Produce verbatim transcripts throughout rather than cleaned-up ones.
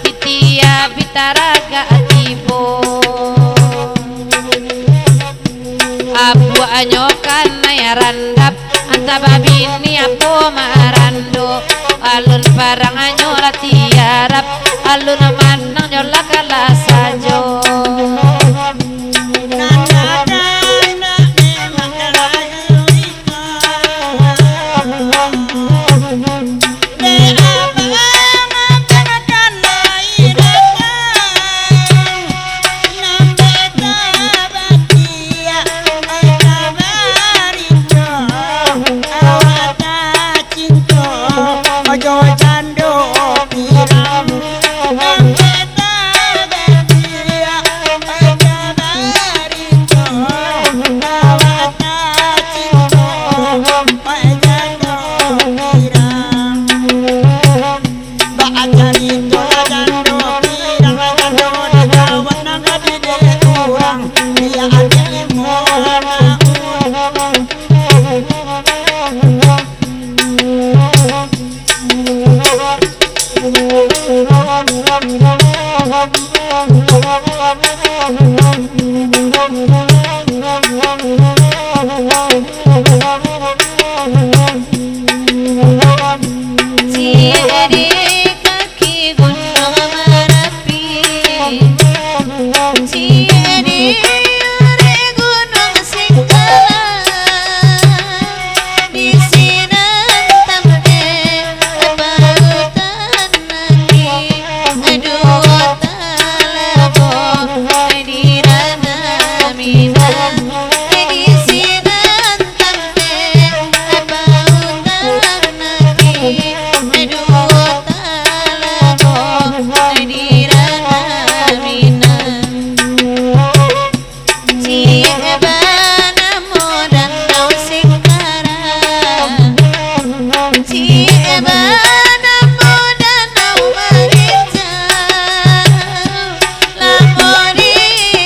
Sitiap bi taragak tibo. Abuaknyo kanai randap, antah babini apo marando. Alun parangnyo lah tiarap, alun manangnyo lah kalah sajo. Ciek di kaki Gunuang Marapi, ciek di arek Gunuang Singkalang, di sinan tampek pautan Duo talago di Ranah Minang, di sinan tampek pautan Nabi. Duo talago di Ranah Minang. Ciek banamo Danau Singkalang, ciek banamo Danau Marinjau. Lamo di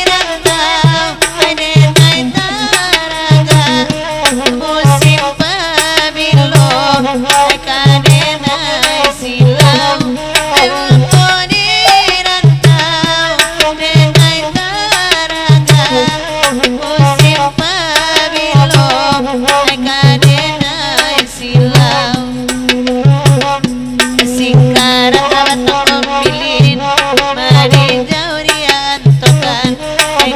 rantau, denai taragak, musim pabilo, ka denai silau. Lamo di rantau, denai taragak, musim pabilo, ka denai silau. Singkarak batang umbilin, marinjau di antokan,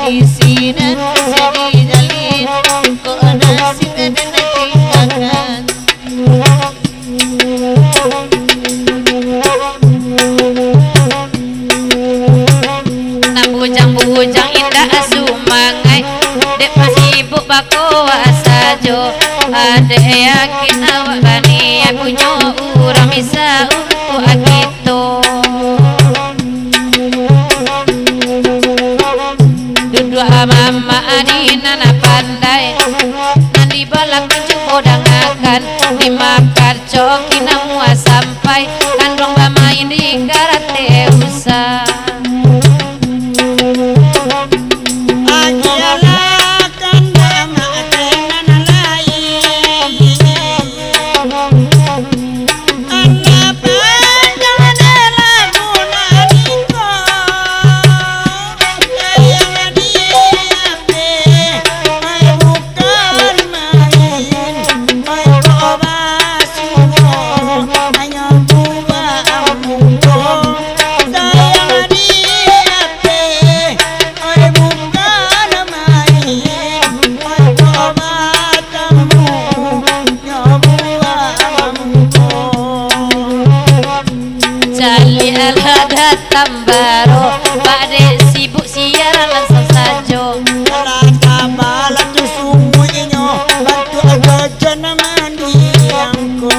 di sinan bisa dijalin, kok nasib denai tinggakan. Nan bujang-bujang indak sumangaik, dek masibuk bakoa sajo. Adek yakin awak baniat punyo urang bisa untuak kito. Duduak mamak di nan pandai, nan di balakang cubo dangakan, di makacoki nan muah sampai, kanduang bamain di karate usah. Agialah kanduang mamak nan lain. Caliaklah datang baro, bak dek sibuk siaran langsung sajo. Lah tabalah tu sungguahnyo, bantuak ajo nan mandiang ko.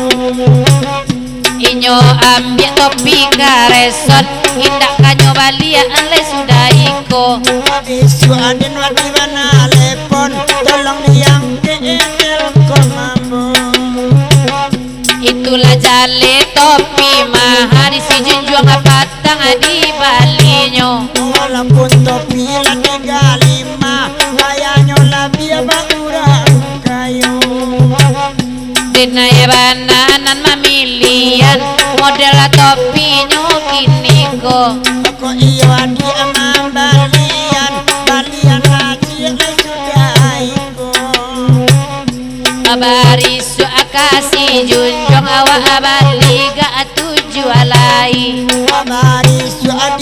Inyo ambiak topi kareson, indak kanyo baliak lai sudah iko. Bisuak aden wadi bana lepon, tolong diangkek telkom ambo. Itulah jaleh topi maha, di sijunjuang patang dibalinyo. Walaupun topi lah tigo limo, gayanyo labiah bakurang kayo. Denai bana nan mamilihan, model topinyo kini Kok iyo adik mambalian, balian kacik sudah iko. Barisuak ka si Junjuang, awak bali gak tujuah lai. Barisuak